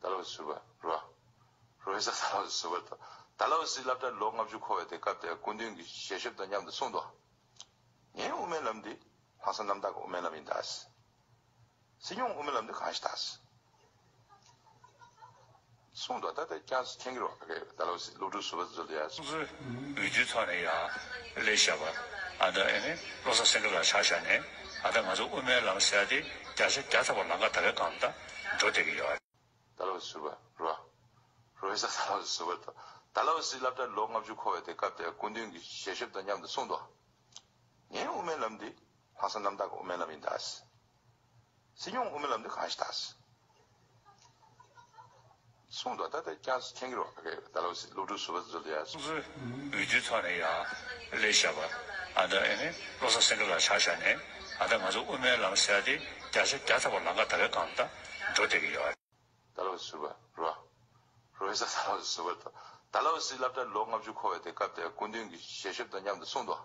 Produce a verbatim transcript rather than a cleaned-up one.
ད་ལོ་ཟུར་པ་རོ། རོ་ཧེ་ས་ད་ལོ་ཟུར་པ་དང་། ད་ལོ་སི་སློབ་གྲྭ་ལོ་ལྔ་བཅུ་འཁོར་བའི་དེ་སྐབས་དེར་སྐུ་མདུན་གྱི་ཞལ་ཤོབ་དང་མཉམ་དུ་གསུངས་འདུག་ངའི་དབུ་མའི་ལམ་འདི་ལྷག་བསམ་རྣམ་དག་གི་དབུ་མའི་ལམ་ཡིན་ད། སྲིད་སྐྱོང་དབུ་མའི་ལམ་འདི་གང་ཞིག་ད། གསུངས་འདུག་ད་ལྟ་ཀྱང་མཁྱེན་གྱི་རོགས། ད་ལོ་སློབ་ཕྲུག་ཟུར་པ་ཚོ་ལ་ཡ། སོ་སོའི་འོས་བསྡུའི་ཐོག་ནས་ཡ་སླེབས་བཞག་པ། ཨ་ད་ཨེ་ནི་བློ་བཟང་སེང་གེ་ལགས་ཆ་བཞག་ནས། ཨ་ད་ང་ཚོ་དབུ་མའི་ལམ་ཟེར་ཡ་དེ་བརྒྱ་ཆ་བརྒྱ་ཐམ་པ་ལམ་ཁ་ད་གའི་སྒང་ད་འགྲོ་བསྡད་ཀྱི་ཡོད། ད་ལོ་ཟུར་པ་རོ། རོ་ཧེ་ས་ད་ལོ་ཟུར་པ་དང་། ད་ལོ་སི་སློབ་གྲྭ་ལོ་ལྔ་བཅུ་འཁོར་བའི་དེ་སྐབས་དེར་སྐུ་མདུན་གྱི་ཞལ་ཤོབ་དང་མཉམ་དུ་གསུངས་འདུག་ངའི་དབུ་མའི་ལམ་འདི་ལྷག་བསམ་རྣམ་དག་གི་དབུ་མའི་ལམ་ཡིན་ད། སྲིད་སྐྱོང་དབུ་མའི་ལམ་འདི་གང་ཞིག་ད། གསུངས་འདུག་ད་ལྟ་ཀྱང་མཁྱེན་གྱི་རོགས། ད་ལོ་སློབ་ཕྲུག་ཟུར་པ་ཚོ་ལ་ཡ། སོ་སོའི་འོས་བསྡུའི་ཐོག་ནས་ཡ་སླེབས་བཞག་པ། ཨ་ད་ཨེ་ནི་བློ་བཟང་སེང་གེ་ལགས་ཆ་བཞག་ནས། ཨ་ད་ང་ཚོ་དབུ་མའི་ལམ་ཟེར་ཡ་དེ་བརྒྱ་ཆ་བརྒྱ་ཐམ་པ་ལམ་ཁ་ད་གའི་སྒང་ད་འགྲོ་བསྡད་ཀྱི་ཡོད། ད་ལོ་ཟུར་པ་རོ། རོ་ཧེ་ས་ད་ལོ་ཟུར་པ་དང་། ད་ལོ་སི་སློབ་གྲྭ་ལོ་ལྔ་བཅུ་འཁོར་བའི་དེ་སྐབས་དེར་སྐུ་མདུན་གྱི་ཞལ་ཤོབ་དང་མཉམ་དུ་གསུངས་འདུག